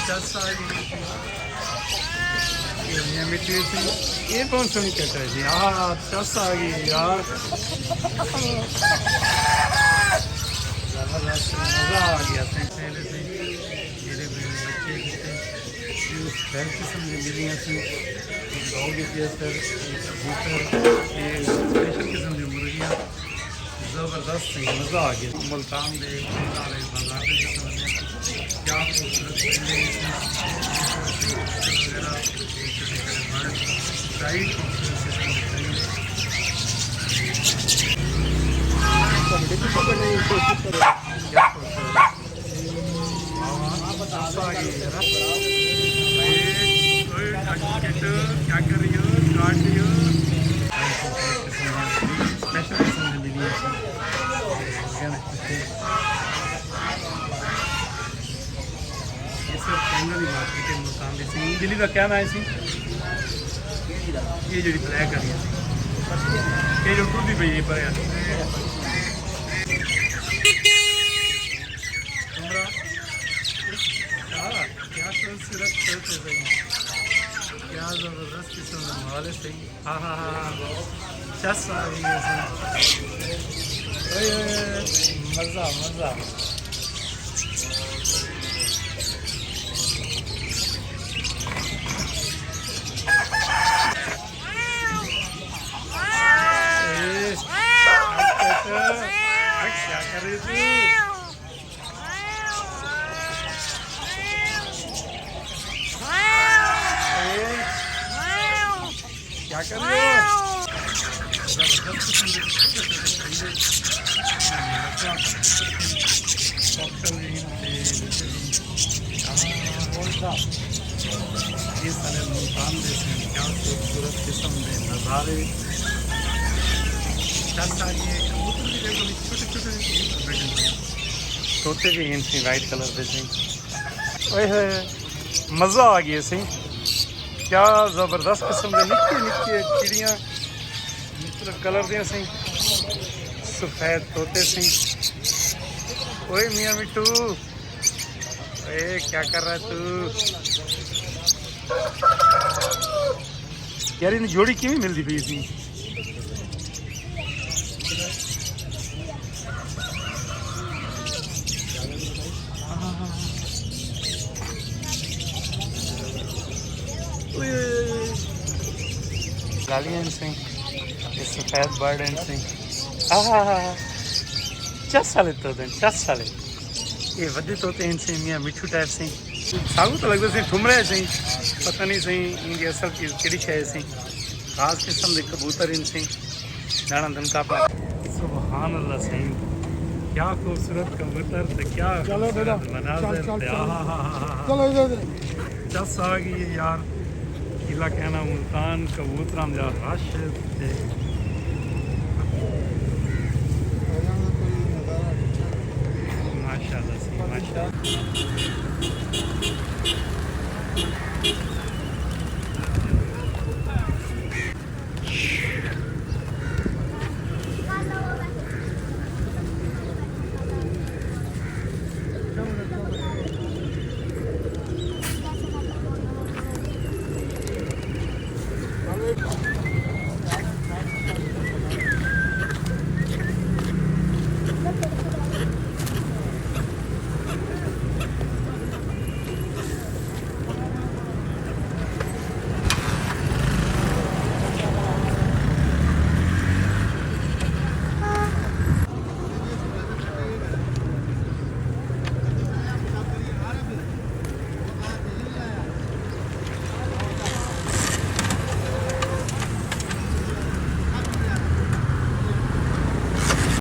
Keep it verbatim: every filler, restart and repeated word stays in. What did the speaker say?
چس آ گئی۔ یہ مٹی سی، یہ کون سنی کٹا جی؟ ہاں، چس آ گئی یار۔ زبردست، مزہ آ گیا۔ سہیلے سے جڑے ہوئے بچے کتے، ہر قسم دے ملیاں سی۔ ڈاگ کے اندر، کبوتر، یہ اسپیشل قسم دے مرغیاں۔ زبردست ہے، مزہ آ گیا۔ ملتان دے سارے بازار دے وچ وندے ہیں۔ کیا خوبصورت پرندے ہیں، وغیرہ، چھوٹے چھوٹے برڈ، ڈائٹ خوبصورت قسم دے پرندے۔ کیا خوبصورت۔ کیا کر رہی ہو؟ کاٹ رہی ہو؟ اسپیشل قسم کی ملی ہے۔ یہ سب چینل ہی مارکیٹ ہے ملتان دے سی۔ دلی دا کیا نام ہے سی؟ یہ جڑی بلیک آ رہی ہے سی۔ یہ جو ٹوٹی پئی ہے پر یار۔ کمرہ۔ کیا، کیا خوبصورت طوطے ہیں۔ کیا زبردست قسم دے مال ہے صحیح۔ ہاں، ہاں، ہاں، ہاں۔ چس آ گئی ہے صحیح۔ اوئے، اوئے، اوئے، مزہ، مزہ۔ اے، کیا کر رہی تھی؟ اے، کیا کر رہے ہو؟ یہ سارے ملتان دے سن، کیا خوبصورت قسم دے نظارے۔ چس آ گئی ہے، کبوتر بھی دیکھو، چھوٹے چھوٹے کبوتر بیٹھے ہیں۔ طوطے بھی ہیں سی، وائٹ کلر دے سی۔ اوئے ہوئے، مزہ آ گیا سی۔ کیا زبردست قسم دے نکے نکے چڑیاں، مختلف کلر دیاں سی، سفید طوطے سی۔ اوئے میاں مٹھو، اے کیا کر رہا ہے تو؟ یار، انہیں جوڑی کیویں ملدی پئی سی؟ لالیاں ہن سئیں، اے سفید برڈ ہن سئیں۔ آہا، چس والے طوطے ہن، چس والے۔ اے وݙے طوطے ہن سئیں، میاں مٹھو ٹائپ سئیں۔ ساکوں تاں لڳدا سئیں ٹھمرے سئیں، پتہ نئیں سئیں ایندی اصل چیز کیڑھی شے سئیں۔ خاص قسم دے کبوتر ہن سئیں، داݨا دنکا پا۔ سبحان اللہ سئیں، کیا خوبصورت کبوتر تے کیا چلو بیٹا، خوبصورت مناظر چل، چل، تے چل۔ آہا۔ چلو ادھر، ادھر۔ چس آ ڳئی ہے یار، قلعہ کہنا ملتان کبوتراں دا رش تے ماشاءاللہ سئیں، ماشاءاللہ۔